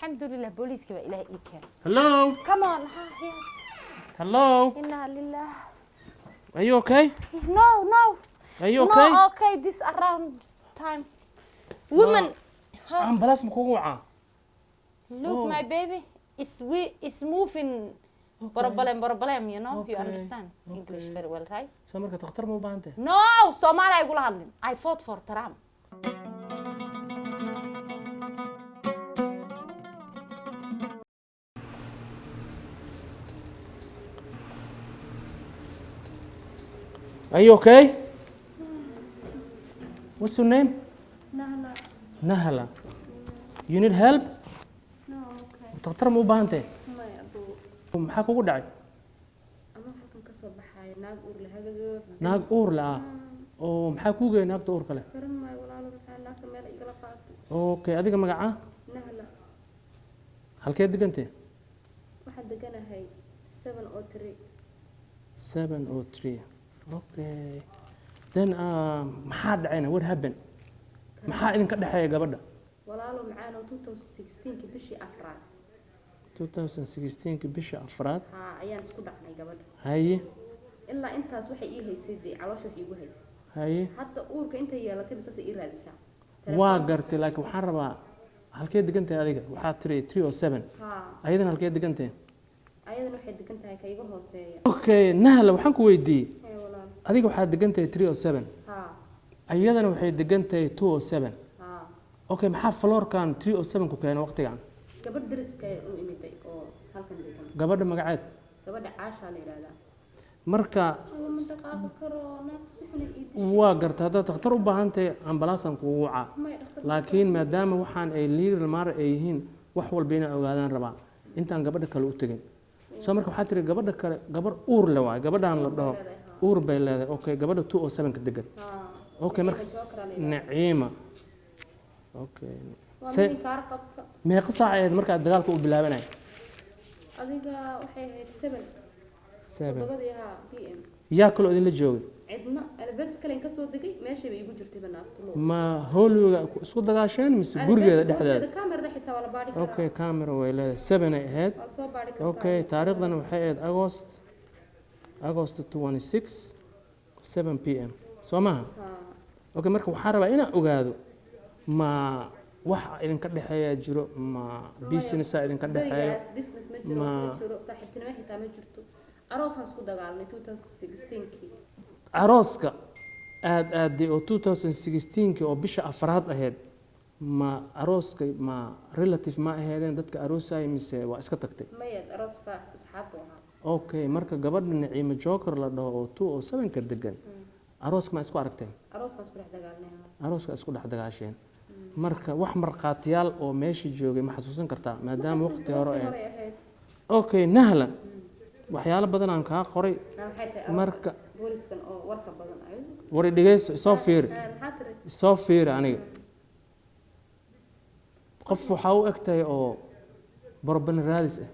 Alxamdulilah, booliiska baa Ilaah ii keenay. Hello? Come on, ha, yes. Hello? Inaa lilah. Are you okay? No, no. Are you okay? No, okay, this around time women, ha. Ambulance ma kugu wacaa? Look. Oh. My baby is, we is moving problem, problem, you know. You understand English very well, right? Soo marka takhtar ma u baahan tahay? No, Soomaali ay gula hadlin. I fought for Trump. Are you okay? What's your name? Nahla. Nahala. You need help? No, okay. Takhtar ma u baahan tahay? Maya, abuu. Maxaa kugu dhacay? Ama halkan ka soo baxaya naag uur leh hagaga. Naag uur leh ah oo maxaa kuu geeyay naagta uurka leh? Garan maayo, walaalo, maxaa naagta meel igala qaatay. Okay, adiga magacaa? Nahla. Halkee degantay? Waxaan deganahay 703. 703, okay. Then maxaa dhacayna? What happened? Maxaa idinka dhexeeya gabadha? Walaalo macaan, oo 2016 bishii afraad. 2016 bishii afraad. Haa, ayaan isku dhacnay gabadha. Haye. Ilaa intaas waxay ii haysay, dee caloosha wax iigu haysay. Haye. Hadda uurka intay yeelatay basaasay ii raadisaa. Waa gartay, laakiin waxaan rabaa halkee degantahay adiga? Waxaa tiri 307. Haa. Ayadana halkee degantahay? Ayadana waxay degan tahay ka iga hooseeya. Okay, Nahla, waxaan ku weydiiyey, Hee, walaalo. adiga waxaad degan tahay 307. Haa. Ayadana waxay degan tahay 207. Haa. Okay, maxaa floorkan 307 ku keenay waqtigan? Gabadh dariska u imiday oo halkan degan. Gabadha magaceed? Gabadha Caashaa la yidhaahdaa. Marka Ma dhaqaaqi karo, naagtu si xun ay ii dishay. Waa garta, haddaad takhtar u baahan tahay ambalaasaan kugu wacaa. Maya, dhakhtar. Laakiin maadaama waxaan ay legal matter ay yihiin, wax walba inay ogaadaan rabaa intaan gabadha kale u tegin. Soo marka waxaa tiri gabadha kale gabar uur le waay, gabadhaan la dhaho uur bay leedahay. Okay, gabadha 207 ka degan. Haa. Okay, marka Naciima, okay. Waa Se mid inkaar qabta. Meeqa saac ahayd markaa dagaalka uu bilaabanaya? Adiga waxay ahayd 7. 7. 7-dii, haa, PM. Yaa kaloo idinla joogay? Cidna, albaabka kale in ka soo degay, meeshay bay igu jirtay banaagtu loo. Ma hallwayga isku dagaasheen mise gurigeeda dhexdeeda? Kamerada xitaa waa la baadhi karaa. Okay, camera way leedahay. 7 ay ahayd. Waa la soo baadhi kartaa. Okay, taariikhdana waxay ahayd August 26, 7 PM, soo maaha? Haa. Okay, marka waxaan rabaa inaan ogaado ma wax idinka dhexeeya jiro, ma businessa idinka dhexeeyo? Berigaas business ma jiro, ma jiro saaxiibtinimo xitaa ma jirto. Aroosaan isku dagaalnay 2016kii. Arooska aad aaday oo 2016 oo bisha afraad ahayd, ma arooska ma relative ma aheedeen dadka aroosaya mise waa iska tagtay? Maya, aroos fa asxaab buu ahaa. Okay, marka gabadha Naciimo Joker la dhaho oo 207 ka degan, arooska ma isku aragteen? Arooskaan isku dhex dagaalnay, haa. Arooska isku dhex dagaasheen. Marka wax markhaatiyaal oo meesha joogay ma xasuusan kartaa, maadaama waqti hore waqti ahayd? hore ahayd. Okay, Nahla, waxyaalo badan aan kaa qoray. Maxay tahay? Marka booliskan oo warka badan, acuudu. Wari, dhegeyso, isoo fiiri. Maxaa tiri? Isoo fiiri. Aniga qof waxaa u eg tahay oo problem raadis ah.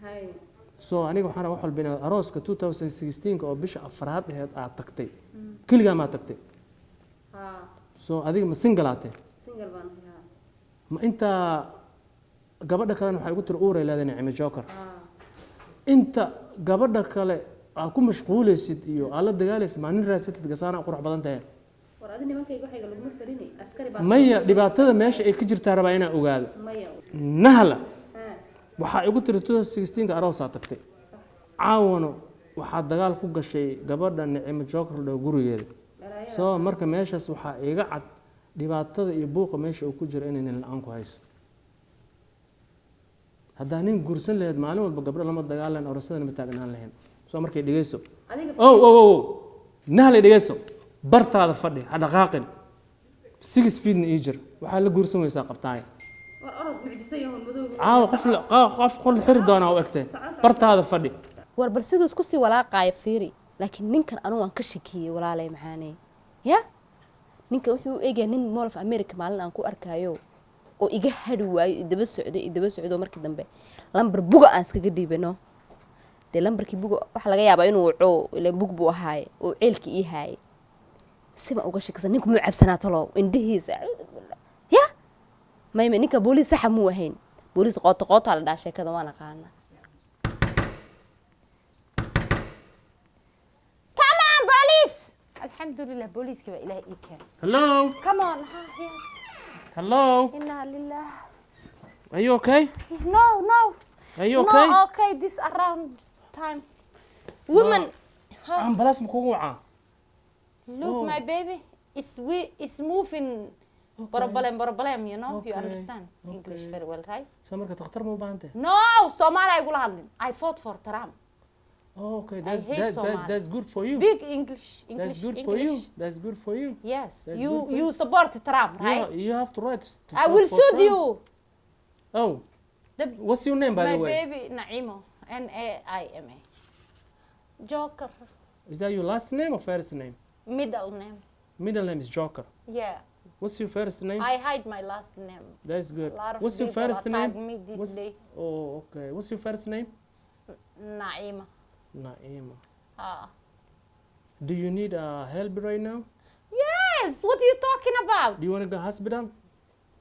Hay. So aniga waxaan rabaa wax walba inaad arooska 2016 oo bisha afraad aheed aad tagtay, keligaa maa tagtay? Haa. So adiga ma single aatay? Single baan ahay, haa. Ma intaa gabadha kalena waxay ugu tiri uuray leedahay Nicmo Joker. Haa. Inta gabadha kale aad ku mashquulaysid iyo aad la dagaalaysid, maa nin raadsatid? Gasaana qurux badan tahay. War adi nimankayga waxayga laguma farinay, askari baa. Maya, dhibaatada meesha ay ka jirtaa rabaa inaan ogaado. Maya. Nahla, haa. waxaa igu tiri 2016 aroosaa tagtay, caawana waxaa dagaal ku gashay gabadha Nicimo Joker la dhaho gurigeeda. Dhalaayada. Soo marka meeshaas waxaa iga cad dhibaatada iyo buuqa meesha uu ku jiro inay nin la-aan ku hayso. Haddaa nin guursan lahayd, maalin walba gabdho lama dagaalan, aroosadana ma taagnaan lahayn. Soo markay dhegeyso. Adiga. Ow ow ow, Nahlay, dhegeyso, bartaada fadhi, ha dhaqaaqin, 6 feetna ii jir. Waxaa la guursan weysaa qabtaay. War orod, mucjisa yahoon madowga. Caawa qof qof qol xiri doonaa u egtay. Bartaada fadhi. War bal siduu isku sii walaaqaaya fiiri. Laakiin ninkan anu waan ka shakiyey, walaalay maxaaney ya. Ninkan wuxuu u egyahay nin Mall of America maalin aan ku arkaayo oo iga hadhi waayo, idaba socday, idaba socdo. Markii dambe lambar buga aan iskaga dhiibano. Dee lambarkii buga waxaa laga yaabaa inuu waco, ileen bug buu ahaaye oo ceelkii ii haayay. Siba uga shakisan ninku muu cabsanaa talow indhihiisa, acuudu billah. Ya mayme, ninka booliis saxa muu ahayn. Booliis qoota qootaa la dhaha, sheekada waan aqaanaa. Come on, police! Alxamdulilah, booliiskii baa Ilaah ii keenay. Hello? Come on. Ha, yes. Hello? Inaa lilah. Are you okay? No. Are you okay? No, okay, this around time woman. Ambulance ma kugu wacaa? Look. Oh. My baby is, we is moving problem, problem, you know. You understand English very well, right? So marka takhtar ma u baahan tahay? No, Soomaali ay gula hadlin. I fought for Trump. Oh, okay. I That's hate that, Somali. That's good for you. Speak English, English. That's good for you. English. That's good for you. Yes. That's You good for you support Trump, right? Yeah, you have to right to I vote will for sue Trump. you. Oh, The, what's your name, by my the way? baby Naimo, N A I M A, Joker. Is that your last name or first name? Middle name. Middle name is Joker. Yeah. What's your first name? I hide my last name. That's good. A lot of What's your people first attack name? me these days. Oh, okay. What's your first name? Naima. Naima. Ah. Do you need help right now? Yes, what are you talking about? Do you want to go hospital?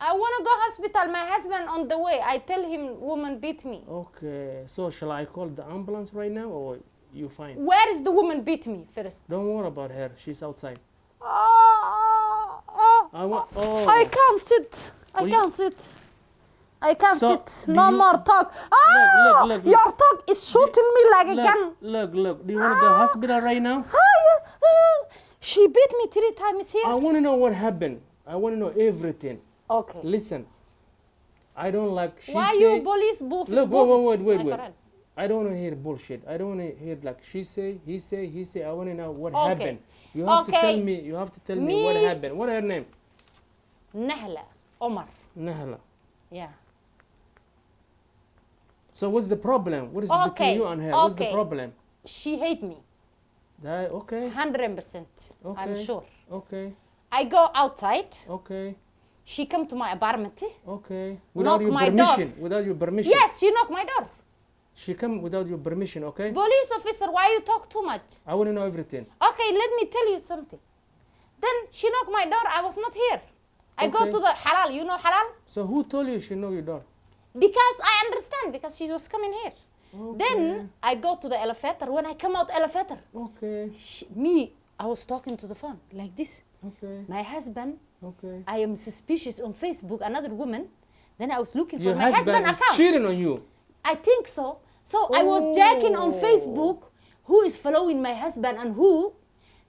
I want to go hospital. My husband on the way. I tell him woman beat me. Okay. So shall I call the ambulance right now or you fine? Where is the woman beat me first? Don't worry about her. She's outside. Ah, ah, I want. Oh. I can't sit. I Well, you- can't sit. I can't So, sit. do No you- more talk. Ah, Look, look, look. your talk is shooting me like a Look, gun. look, look. Do you want to go hospital right now? Ah, yeah, ah. She beat me three times here. I want to know what happened. I want to know everything. Okay. Listen. I don't like. She Why say, you police boofs? Look, wait, wait, wait, wait, my wait. friend? I don't want to hear bullshit. I don't want to hear like she say, he say, he say. I want to know what Okay. happened. You have to tell Okay. me. You have to tell me what Me- happened. What her name? Nahla Omar. Nahla. Yeah. So what's the problem? What is between you and her? What's the problem? She hate me. That, okay. 100%. I'm sure. Okay. I go outside. Okay. She come to my apartment. Okay. Without Knock your my door. permission. Without your permission. Yes, she knock my door. She come without your permission. Okay. Police officer, why you talk too much? I want to know everything. Okay, let me tell you something. Then she knocked my door. I was not here. I go to the halal. You know halal? So who told you she know your door? Because I understand, because she was coming here. Then I go to the elevator. When I come out elevator, me, I was talking to the phone like this. Okay. My husband, Okay. I am suspicious on Facebook, another woman. Then I was looking for Your my husband husband is account. cheating on you. I think so. So I was checking on Oh. Facebook who is following my husband and who.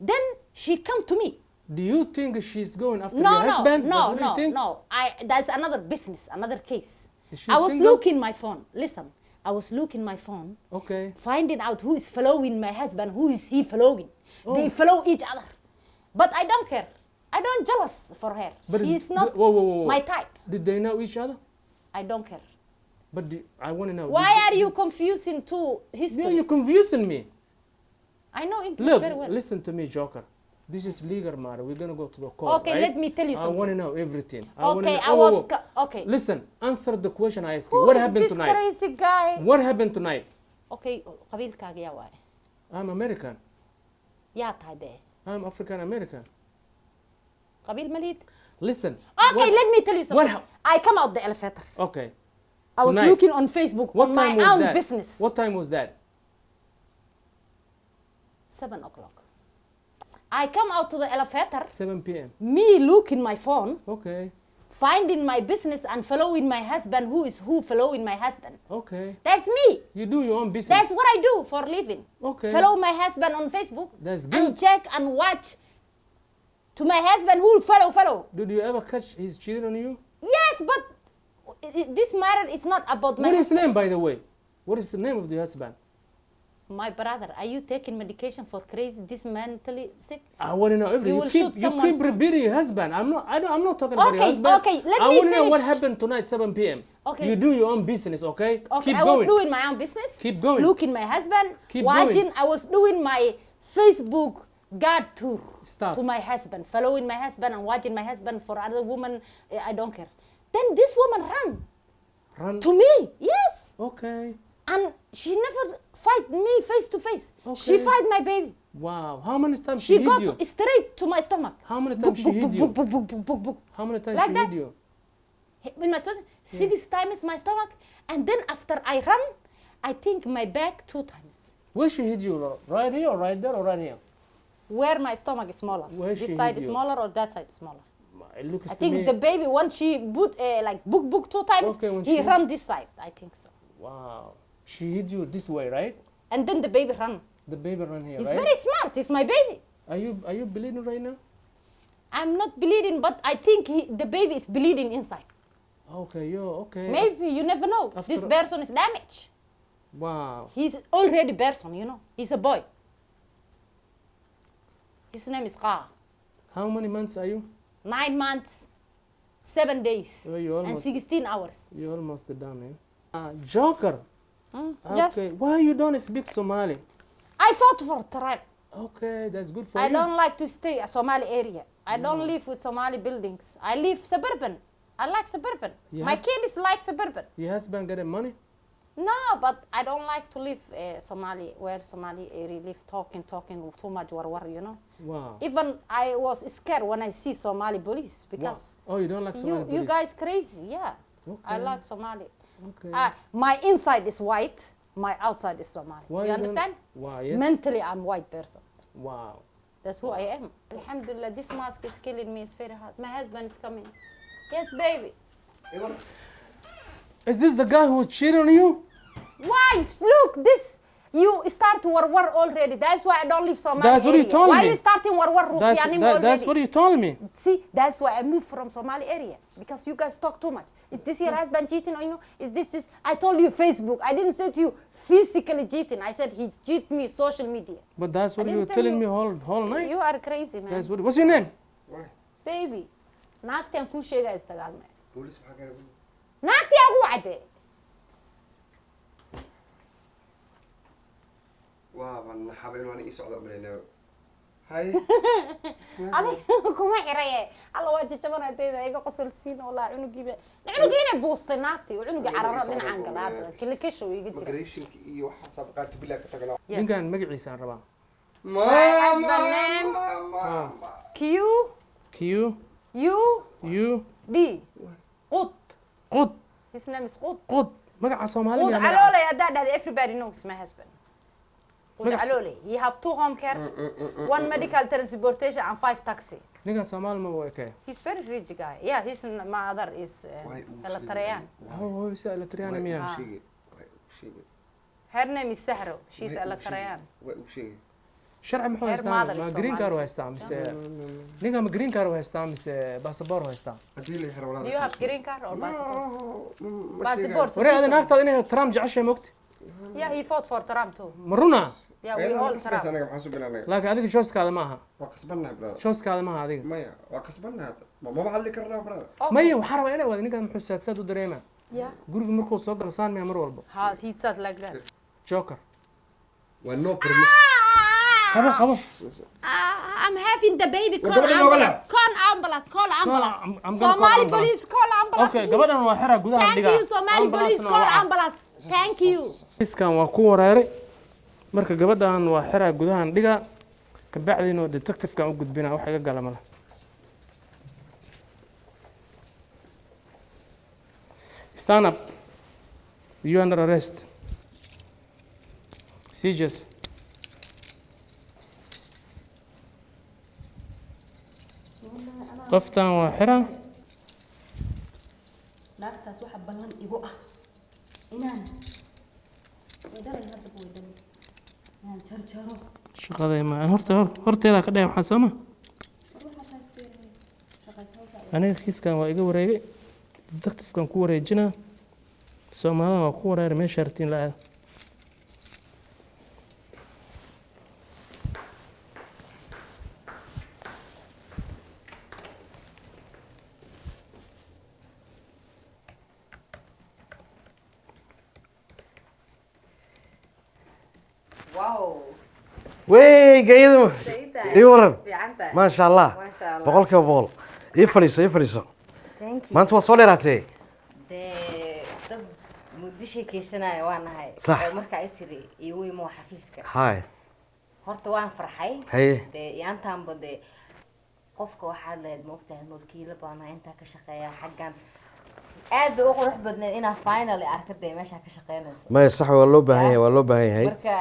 Then she come to me. Do you think she's going after No, your no, husband? no, That's what you no, think? no. I that's another business, another case. Is she I was single? looking my phone. Listen, I was looking my phone, Okay. finding out who is following my husband, who is he following. They Oh. follow each other, but I don't care. I don't jealous for her. But She's not whoa, whoa, whoa, whoa. my type. Did they know each other? I don't care. But I want to know. Why are you confusing two history? Yeah, you're confusing me. I know English Look, very well. listen to me, Joker. This is legal matter. We're gonna go to the court. Okay, right? let me tell you I something. want to know everything. I wanna Okay, know, I oh, was whoa, whoa. okay. Listen, answer the question I asked you. Who What is happened this tonight? crazy guy? What happened tonight? Okay, qabiilkaaga yaa waaye? I'm American. Yaa tahay dee? I'm African American. Qabiil ma lihid? Listen. Okay, let me tell you something. What I come out the elevator. Okay. I was Tonight. looking on Facebook What on time my was own that? business. What time was that? 7 o'clock. I come out to the elevator. 7 p.m. Me looking my phone, Okay. finding my business and following my husband. Who is who following my husband? Okay. That's me. You do your own business. That's what I do for living. Okay. Follow my husband on Facebook. That's And good. check and watch to my husband who follow. Did you ever catch he's cheating on you? Yes, but this matter is not about my What is his name, by the way? What is the name of the husband? My brother, are you taking medication for crazy, this mentally sick? I want to know everything. You You will keep, shoot you someone keep soon. repeating your husband. I'm not. I'm not talking about your Okay, husband. okay, let I me want to know what finish. happened tonight, 7 p.m. Okay. You do your own business, okay? Okay, Keep I going. was doing my own business. Keep going. Looking my husband, Keep watching. going. I was doing my Facebook God tour Stop. to my husband, following my husband and watching my husband for other woman. I don't care. Then this woman ran Run. to me. Yes. Okay. And she never fight me face to face. She Okay. fight my baby. Wow. How many times she She hit got you? straight to my stomach. How many times she Book, hit book, you? book, book, book, book, book. How many times Like she that. hit you? In my stomach, six times my stomach, and then after I run, I think my back two times. Where she hit you? Right here or right there or right here? Where my stomach is smaller. Where she This side hit is you? smaller or that side is smaller. It looks I to think me. The baby, when she put like book book two times, Okay, when he she- run this side. I think so. Wow. She hit you this way, right? And then the baby run. The baby run here, He's right? very smart. He's my baby. Are you bleeding right now? I'm not bleeding, but I think the baby is bleeding inside. Okay, yo, okay. Maybe you never know. This person is damaged. Wow. He's already person. He's a boy. His name is Ka. How many months are you? 9 months, 7 days, Oh, you and almost 16 hours. You almost done, eh? Joker. Okay. Yes. Why you don't speak Somali? I fought for tribe. Okay, that's good for I you. don't like to stay a Somali area. I don't live with Somali buildings. I live suburban. I like suburban. My kids like suburban. Your husband getting money? No, but I don't like to live Somali, where Somali area live talking, talking too much war war. Even I was scared when I see Somali police because Oh, you don't like Somali you police? You guys crazy, yeah. I like Somali. Okay. My inside is white, my outside is Somali. Why You don't- understand? Wow, yes. Mentally, I'm white person. Wow. That's who I am. Alhamdulillah, this mask is killing me. It's very hard. My husband is coming. Yes, baby. Is this the guy who cheated on you? Why? Look, this. You start war war already. That's why I don't live Somali That's what you area. told Why me. you starting war war That's, rufiyanim already? that's what you told me. See, that's why I moved from Somali area, because you guys talk too much. Is this your husband cheating on you? Is this this? I told you Facebook. I didn't say to you physically cheating. I said he cheat me social media. But that's what I you were didn't tell telling you. me whole night. You are crazy, man. That's what. What's your name? Why? Baby, naagtaan kuu sheegaya isdagaalmay. Booliis maxaa keenay? Naagtii ugu wacdee. Waaba naxaba inuu ana ii socdo umalaynaa. Hay. Adiga kuma xiraye alla waa jajabanaya, baby, iga qosol siin walaa cunugiiba cunugii inay buustay naagtii oo cunugii cararo dhinacaan gadaal kilikisha uu iga jira. Migrationka iyo waxaasaa qaati bilaa ka tagnaa. Yes. Ninkan magaciisaan rabaa. My husband name Q Q U U D, Qud. Qud. His name is Qud. Qud. Magaca Soomaali Qud miyaa magacaas? Calooley haddaa dhahday, everybody knows my husband Qud Calooley. He have two home care, one medical transportation and five taxi. Ninkan Soomaali ma u ekay. He's very rich guy, yeah. His mother is Why uu Eritrean. Hoo si Eritrean miyaa? Sheegay. Way uu sheegay. Her name is Sahro. She's Eritrean. Way uu sheegay. Sharci muxuu Her haystaa? Mother is Ma green Somali. Card u haystaa mise ninkan ma green card u haystaa mise baasaboor u haystaa? Haddii la xiro walaal. Do you have green card or passport? No. Passport. Waree ada Citizen. naagtaada inay Trump jeceshahay mogti. Yeah, he fought for Trump too. Ma runa? Yeah, we all Trump. Anaga maxaa soo bilaanay? Laakiin adiga choice-kaada ma aha. Waa qasbannahay, brother. Choice-kaada ma aha adiga. Maya, waa qasbannahay hadda. Ma hadli karnaa, brother? Maya, waxaa rabaa inay wada ninkan muxuu saad saad u dareemaa. Guriga markuu soo galo saan miya mar walba? Ha, he says like that. Joker. Waa no permission. Qabo, qabo. I'm having the baby. Call Gabadha nooga ambulance. Call ambulance. Call ambulance. I'm gonna call Somali ambulance. police, call ambulance, Okay, please. gabadhan waa xiraa gudaha Thank dhigaa. you, Somali police. Ambulance-na Call waa. ambulance. Thank you. Iskan waa ku wareeray. Marka gabadhan waa xiraa gudahan dhigaa, kabacdiina detective-kan u gudbinaa. Wax iga gala male. Stand up. You under arrest. Seizures. Qoftan waa xiraa. Naagtaas waxa ballan igu ah inaan way dhalay, haddaba way dhalay, inaan jarjaro. Shaqaday ma horta horteeda ka dheh waxaa sooma aniga kiiskan waa iga wareegay, detective-kan ku wareejinaa. Soomaalida waa ku wareeray. Meesha hartiin la aado. Wow. Wey gayadu, ii waran? Fiicantahay. Maasha Allah. Maasha Allah. 100%. Ii fadhiiso, ii fadhiiso. Thank you. Maanta waa soo dheeraatee. Dee dad muddo sheekeysanaya waa nahay. Sax. Oo markaa i tiri iigu imo xafiiska, hay horta waan farxay. Haye. Dee yaantaanba dee qofka waxaad lahayd, ma ogtahay, mulkiilo baana intaa ka shaqeeya xaggan. Aad bay u qurux badneed inaa finally arkadee meeshaa ka shaqeynayso. Maya, sax, waa loo baahan yahay, waa loo baahan yahay. Marka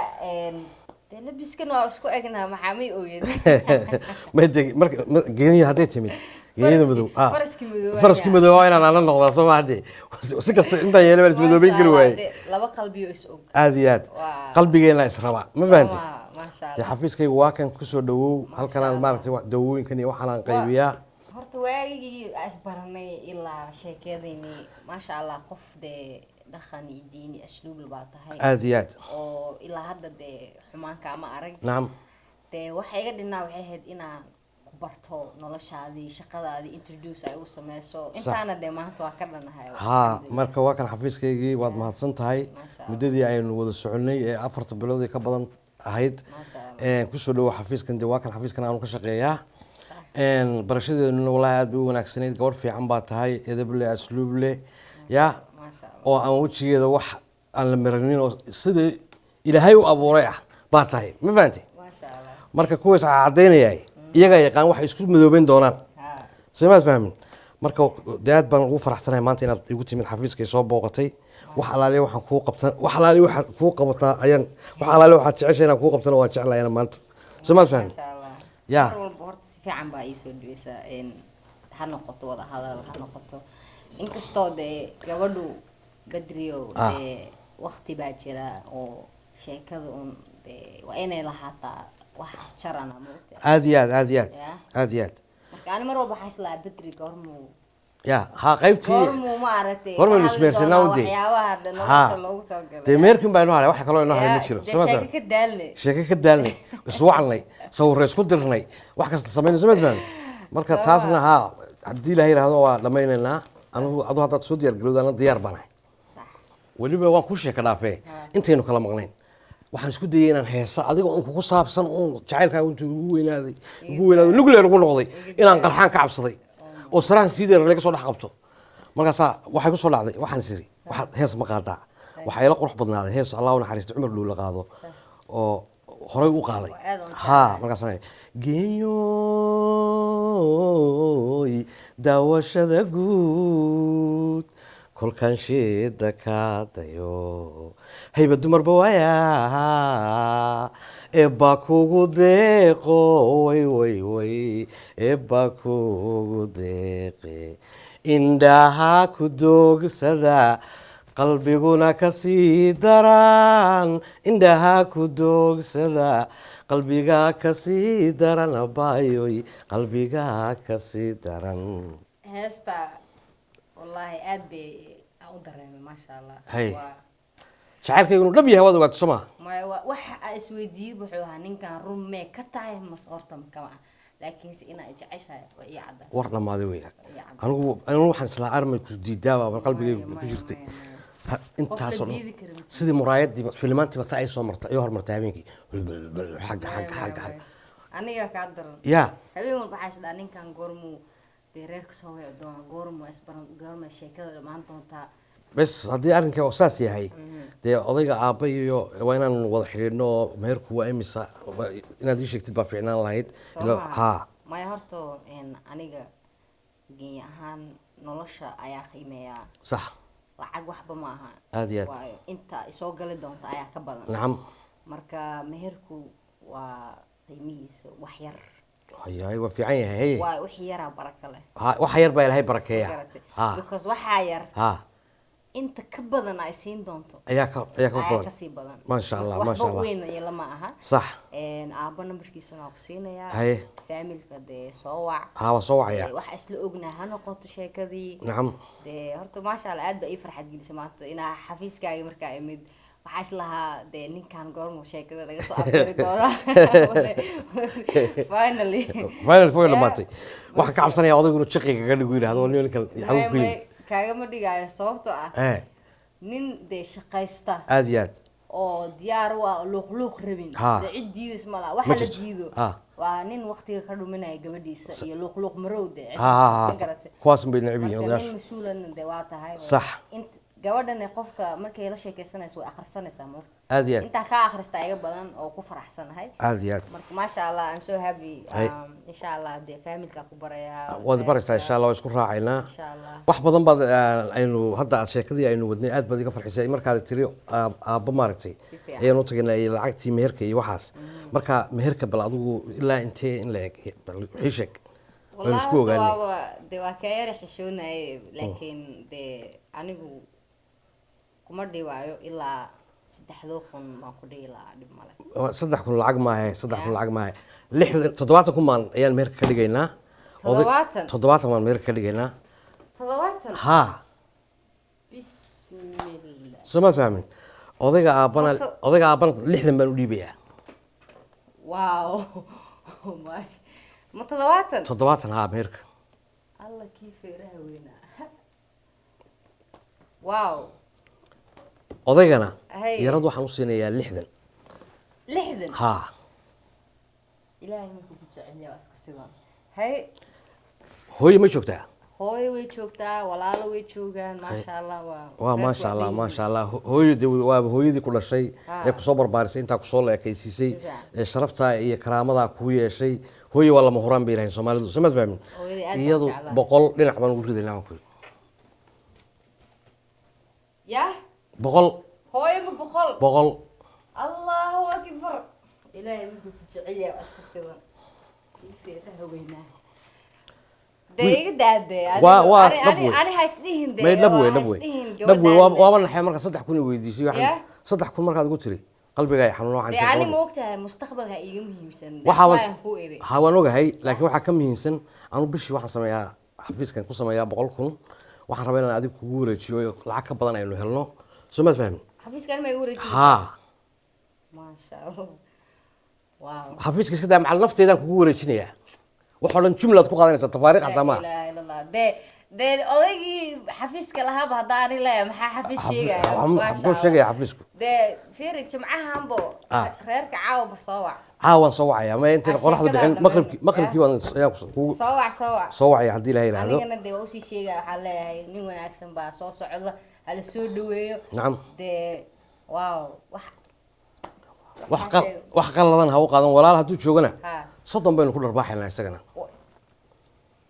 dee labiskan waa isku egnaa, maxaa may ooyeen? Ma de marka geeniya hadday timid, geeniyada madow ah. Faraskii madow. Faraskii madow waa inaan ala noqdaa, soo ma? Hadde si kasta intaan yeelay baan ismadoobeyn kari waayey. Laba qalbiyo is og. Aad iyo aad. Waa. Qalbigeena israba, ma fahanti? Maasha Dee Allah. Xafiiskaygu waa kan, kusoo dhawow. Halkanaan maaragtay dawooyinkan iyo waxaan aan qaybiyaa. Horta waagigii aan isbaranay ilaa sheekadaynii, maasha Allah, qof dee dhaqan iyo diin iyo asluub baa tahay. Aad iyo aad. Oo ilaa hadda dee xumaanka ama arag. Nacam. Dee waxa iga dhinaa waxay ahayd inaan ku barto noloshaadii, shaqadaadii, introduce ay u sameyso. Intaana dee maanta waa ka dhanahay. Haa, marka waa kan xafiiskaygii, waad mahadsan tahay. Maasha Allah. Muddadii aynu wada soconay ee 4ta bilood ee ka badan ahayd. Maasha Allah. Kusoo dhawow xafiiskan. Dee waa kan xafiiskan aanu ka shaqeeyaa. Barashadeeduna wallaahi aad bay u wanaagsanayd. Gabadh fiican baa tahay, edeb leh, asluub leh, ya. Maasha Allah. Oo aan wejigeeda wax aan la maranin oo sidii Ilaahay u abuuray ah baa tahay, ma fahantay? Maasha Allah. Marka kuwaas caddaynayay iyagaa yaqaan waxay isku madoobeyn doonaan. Soo maad fahmin? Marka dee aad baan ugu faraxsanahay maanta inaad igu timid xafiiskay, soo booqatay. Wax alaaliya waxaan kuu qabtan, wax alaaliya waxaad kuu qabataa ayaan, wax alaaliya waxaad jeceshay inaan kuu qabtana waan jeclahay maanta. Soo maad fahmin? Maasha Allah. Ya. Mar walba horta si fiican baa iisoo dhaweysaa, ha noqoto wada hadal, ha noqoto inkastoo dee gabadhu Badriyo dee waqti baa jira oo sheekada un dee waa inay lahaataa wax afjarana, maogta? Aad iyo aad, aad iyo aad. Ya. Aad iyo aad. Marka ani mar walba waxaa islahaa Badri goormuu Ya, ha, qaybtii goormuu maaragtay goormaynu ka hadli ismeersanaa doonaa un dee. Waxyaabaha dee nolosha loogu talagalay. Dee meerkin baa inoo haray, wax kaloo inoo haray ma Ya, jiro. dee Soo maad sheeko fahmin? ka daalnay. Sheeko ka daalnay, iswacnay, sawirro isku dirnay, wax kasta samaynay, soo maad fahmin? Marka taasna haa, haddii Ilaahay yidhaahdo waa dhammaynaynaa. Anigu adu haddaad soo diyaar garowda, ana diyaar baan ahay. Sax. Weliba waan kuu sheeka dhaafee, intaynu kala maqnayn waxaan isku dayay inaan heesa adiga un kugu saabsan uun jacaylkaaga intuu igu weynaaday, igu weynaaday, nuclear ugu noqday, inaan qarxaan ka cabsaday oo sarahan sii dheer laga soo dhex qabto. Markaasaa waxay ku soo dhacday, waxaan is iri, waxaad hees ma qaadaa? Waxaa ila qurux badnaaday hees Allah u naxariista Cumar Dhuule qaado oo horey u qaaday. Aad u Haa, markaasaan geenyooy daawashada guud kolkaan sheeda ka dayo, hayba dumarba waaya eebba kugu deeqo, way way way, eebba kugu deeqe, indhaha ku doogsada, qalbiguna kasii daran, indhaha ku doogsada, qalbiga kasii daran, abayoy, qalbiga kasii daran. Heesta wallaahi aad bay aan u dareemay, maasha Allah. Hay. Waa Jacaylkaygu inuu dhab yahay waad ogaato, soo maa? Maya, waa waxa aan isweydiiyey wuxuu ahaa ninkan run mee ka tahay mase horta kama ah, laakiinse inaa jeceshahay waa ii cadda. War dhammaaday weeyaan. Ii cadda. Anigu waxaan islaa armay ku diidaaba qalbigaygu Maya, ku jirtay. maya, maya. Intaasoo Qof la dhan diidi kara ma jiro. Sidii muraayadiiba filimaantiiba saa ay soo martay, ay hormartay habeenkii, xagga xagga xagga xagga. Aniga kaa daran. Ya. Habeen walba waxaa isdhaa ninkan goormuu dee reerka soo wici doona, goormuu isbaran, goormay sheekada dhammaan doontaa? Bes haddii arrinka oo saas yahay, dee odayga aabba iyo waa inaan wada xidhiidhno oo meherku waa imisa inaad ii sheegtid baa fiicnaan lahayd. Soo maha? Haa. Maya, horta aniga geenya ahaan nolosha ayaa qiimeeyaa. Sax. Lacag waxba ma aha. Aad iyo aad. Waayo inta isoo gali doonta ayaa ka badan. Nacam. Marka meherku waa qiimihiisa wax yar. Hayaay, waa fiican yahay, haye. Waa wax yaraa baraka leh. Ha, waxa yar baa Ilaahay barakeeya. Garatay? Ha. Because waxaa yar ha inta ka badan ay siin doonto ayaa ka ayaa badan. Kasii badan. Maasha Allah, Waxba maasha Allah. weyn iyo lama aha. Sax. Aabba nambarkiisana waa ku siinayaa. Haye. Faamilka dee soo wac. Ha, waa soo wacaya. Waxa isla ognaa ha noqoto sheekadii. Nacam. Dee horta maasha Allah, aad baa ii farxad gelisay maanta inaa xafiiskaaga markaa imid. Waxaa islahaa dee ninkan goormuu sheekada laga soo afjari doonaa? Finally. Final foy dhamaatay. Waxaan ka cabsanayaa odaygu inuu jiqiga kaga dhigo, yidhaahdo ninkan xaguu ku May, yimid. Kaagama dhigaayo, sababtoo ah nin dee shaqaysta Aad iyo aad. oo diyaar u ah oo luuq luuq rabin, dee cid diidays ma laha. Ma Waxa la jirto. diido waa nin waqtiga ka dhuminaya gabadhiisa iyo luuq luuq marow dee cid ha ha ma ha garatay? Kuwaas bay necab yihiin Marka nin odayaasha. mas-uulana dee waa tahay oo Sax. int Gabadhan qofka markay la sheekaysanayso way akhrisanaysaa, moogta. Aad iyo aad. Intaa kaa akhrista iga badan oo ku faraxsanahay. Aad iyo aad. Marka maasha Allah, I'm so happy. Hay. Insha Allah dee familka ku barayaa. Waad baraysaa insha Allah, waa isku raacaynaa. Insha Allah. Wax badan baad aynu hadda aad sheekadii aynu wadnay aad baad iga farxisay markaad tiri aabbo maaragtay Si fiican. ayaan u tagnay iyo lacagtii meherka iyo waxaas. Marka meherka bal adigu ilaa intee in la eg bal wixii sheeg aynu isku ogaanay. Dee waa kaa yara xishoonayay, laakiin dee anigu kuma dhiwaayo, ilaa 3000 baan ku dhihi lahaa, dhib male. 3000 lacag maahe, 3000 lacag maahe. 60, 70,000 baan ayaan meherka ka dhigaynaa. 70? 70 baan meherka ka dhigaynaa. 70? Haa. Bismillah. Soo maad fahmin? Odayga aabbana odayga aabbana 60 baan u dhiibayaa. Wow, ma 70? 70, haa, meherka. Alla kii feeraha weynaa, wow. Odaygana Hay. yarad waxaan u siinayaa 60. 60? Haa. Ilaahay markuu ku jecel yahay waa iska sidan hay. Hooye ma joogtaa? Hooyo way joogtaa, walaalo way joogaan, maasha Allah, waa waa reerku. Maasha Allah. Dhan Maasha Allah. Hooyo de waaba hooyadii ku dhashay ee kusoo barbaarisay, intaa kusoo la ekaysiisay, Sifiican. ee sharaftaa iyo karaamadaa kuu yeeshay. Hooye waa lama huraan bay yidhahdeen Soomaalidu, soo maad fahmin? Hooyadii aad baan Iyadu jeclahay. 100 dhinac baan ugu ridaynaa, waan ku yidhi. Yah? 100. Hooyo ma 100? 100. Allahu akbar, Ilaahay markuu ku jecel yahay waa iska sidan. Ii feeraha weynaa dee iga daadee. Waa dhab wey. Ani ha isdhihin dee. May, dhab wey. Ha Dhab wey. isdhihin Dhab wey. gabadhaan. Waaba naxay marka 3000 i weydiisay waxaan. Yeah. 3000 markaad igu tiri qalbiga ay xanuun waxaan Dee isir ani gabadha. ma ogtahay mustaqbalka iiga muhiimsan. Waxaa That's why aan ku iri. Ha, waan ogahay, laakiin waxaa ka muhiimsan anu bishii waxaan sameeyaa xafiiskan ku sameeyaa 100,000. Waxaan rabaa inaan adiga kugu wareejiyo oo lacag ka badan aynu helno, soo maad fahmin? Xafiiska ani ma igu wareejin? Haa. Maasha Allah, wow. Xafiiska iska daa, macal nafteedaan kugu wareejinayaa. Wax oo dhan jumlaad ku qaadanaysaa, tafaariiq xataa Laa maaha. ilaaha illa Allah. Dee odaygii xafiiska lahaaba haddaa ani leeyahay, maxaa xafiis sheegaya? Maasha Muxuu Allah. sheegaya xafiisku? Dee fiiri jimcahanbo reerka caawaba soo wac. Caawaan soo wacaya ma intayna qoraxda sheekada bixin dhammaan. maqribkii, maqribkii waan ayaan kugu Soo wac, soo wac. soo wacaya haddii Ilahay yidhaahdo. Anigana dee waa usii sheegaya, waxaa leeyahay nin wanaagsan baa soo socda, hala soo dhaweeyo. Nacam. Dee wow, wax wax qal wax qaladan ha u qaadan walaal hadduu joogana. Ha. 30 baynu ku dharbaaxaynaa isagana.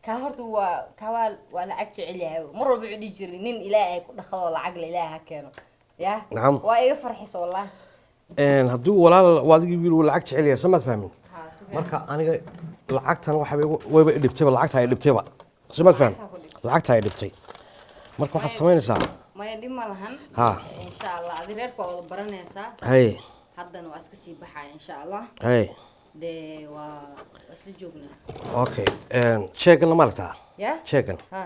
Ka horta waa ka waa lacag jecel yahay, mar walba wuxuu dhihi jiray nin Ilaahay ku dhaqdo lacag la Ilaahay ha keeno ya. Nacam. Waa iga farxis wallah. Hadduu walaal waa adigii wiil uu lacag jecel yahay, soo maad fahmin? Ha, si fiican. Marka aniga lacagtan waxaba wayba i dhibtayba, lacagta ay dhibtayba, soo maad fahmin? Lacagtaa ku dhibtay. Lacagta ay dhibtay. Marka waxaad samaynaysaa Maya, dhib ma lahan. Ha. Insha Allah adi reerka waa wada baranaysaa. Hay. Haddana waa iska sii baxaya insha Allah. Hay. Dee waa isla joognaa. Okay, jeegan ma aragtaa? Ya. Jeegan ha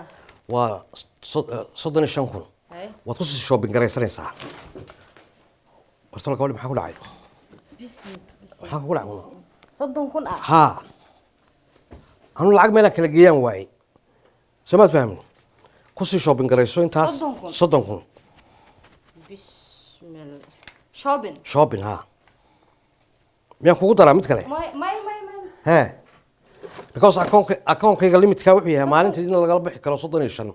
waa 35,000. Hay. Waad kusii shopping garaysanaysaa. Bartolo, gabadhi maxaa ku dhacay? Bisi bisi. Maxaa kugu dhacay? 30,000 ah? Haa, anu lacag meelaan kala geeyaan waayey, soo maad fahmin? Kusii shopping garayso intaas. 30,000? 30,000. Bismillah, shopping. Shopping, haa. Miyaan kugu daraa mid kale? May, may, may, may. He, because akoonkayga limitka wuxuu yahay maalintii in lagala bixi karo 35.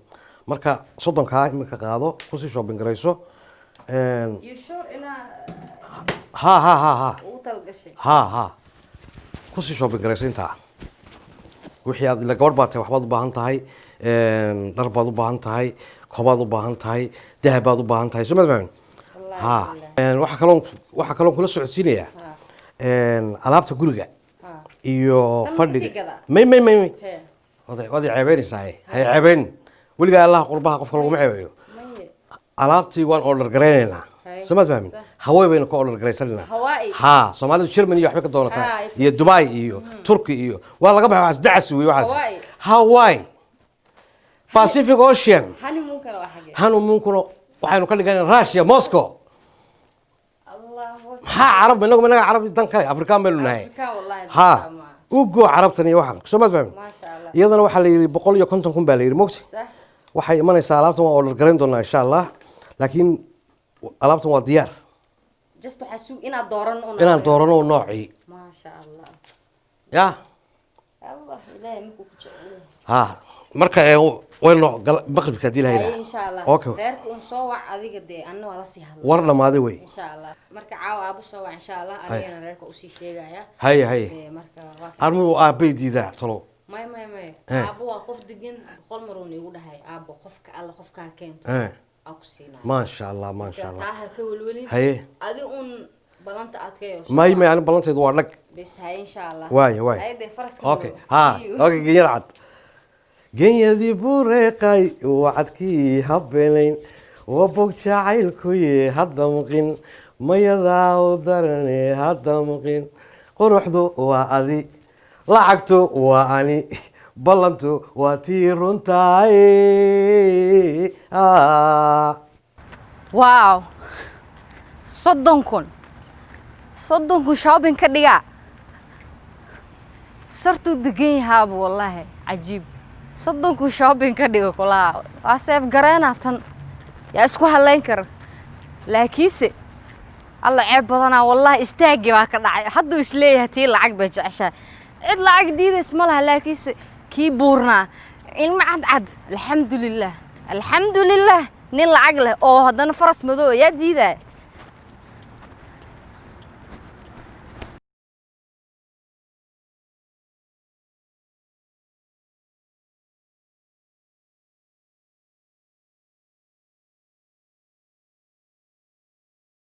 Marka 30-kaa imika qaado, kusii shopping garayso. You sure inaa Ha ha ha ha. ugu talagashay? Ha ha, kusii shopping garayso intaa wixii aad ila gabadh baa tahay, waxbaad u baahan tahay, dhar baad u baahan tahay, kobaad u baahan tahay, dahab baad u baahan tahay, soo ma fahmin? Ha, waxaa kaloon kula socodsiinayaa alaabta guriga iyo Tan ma fadhiga. kasii gadaa? May, may, may, may. Hee. Waad i ceebeynaysaa. Hay ceebeyn weligaa Allah, qurbaha qofka laguma ceebeeyo. Maye. Alaabtii waan order garaynaynaa. Hay. Soo maad fahmin? Sax. Hawaii baynu ka order garaysanaynaa. Hawaii? Ha, Soomaalidu Germany iyo waxbay ka doonataa iyo Dubai iyo Turkey iyo waa laga baxay waxaas, dacas wey waxaas. Hawaii. Hawaii, Pacific Ocean. Honeymoon-kana waa xagee? Honeymoon-kuna waxaynu ka dhiganay Russia, Moscow. Allahu akbar. Maxaa carab? Inagu carab dan kale, Afrikaan baynu nahay. Afrikaan wallahi. Ha. Ma u go carabtan iyo waxaan, soo maad fahmin? Maasha Allah. Iyadana waxaa la yidhi 150,000 baa la yidhi, mogti. Sax. Waxay imanaysaa alaabtan, waa order garayn doonaa insha Allah, laakiin alaabtan waa diyaar. Just waxaa sug inaad dooran un. Inaan doorano noocii. Maasha Allah. Ya. Allah, Ilaahay markuu ku jecel yahay. Ha. Marka ee wayno maqribka haddii la Haye, yidhaha. Insha Allah. Okay. Reerka un soo wac adiga dee, anna waa lasii hadla. War dhamaaday wey. Insha Allah, marka caawa aabo soo wac, insha Allah, anigana reerka usii sheegaya. Haye haye. Dee marka waa Armuu aabbay diidaa talo? May, may, may. Aabo waa qof degan. 100 mar uun igu dhahay aabo, qofka alla qofkaa keento aa ku siinaya. Maasha Allah, maasha Allah. Taa ha ka welwelin. Haye. Adi un balanta adkeeyo. May, may, ani ballantaydu waa dhag. Bes, haye, insha Allah. Waaya, waaya. Haye dee, faraska Okay. wado. Ha. See you. Okay, genyada cad, genyadii bureeqay, wacadkii habeenayn, wabog jacaylkuye hadda muqin, mayadaa u darane hadda muqin, quruxdu waa adi, lacagtu waa ani, ballantu waa tii runtaay. Ah. Wow, 30,000, 30,000 shopping ka dhigaa. Sartuu degan yahaaba, wallaahi cajiib. 30,000 shopping ka dhiga kulaha, waa seef gareena tan, yaa isku halayn kara? Laakiinse alla ceeb badanaa, wallaahi istaagii baa ka dhacay. Hadduu isleeyahay tii lacag bay jeceshahay, cid lacag diidays ma laha, laakiinse kii buurnaa ilmo cadcad. Alxamdulilah, alxamdulilah, nin lacag leh oo haddana faras madow yaa diidaya.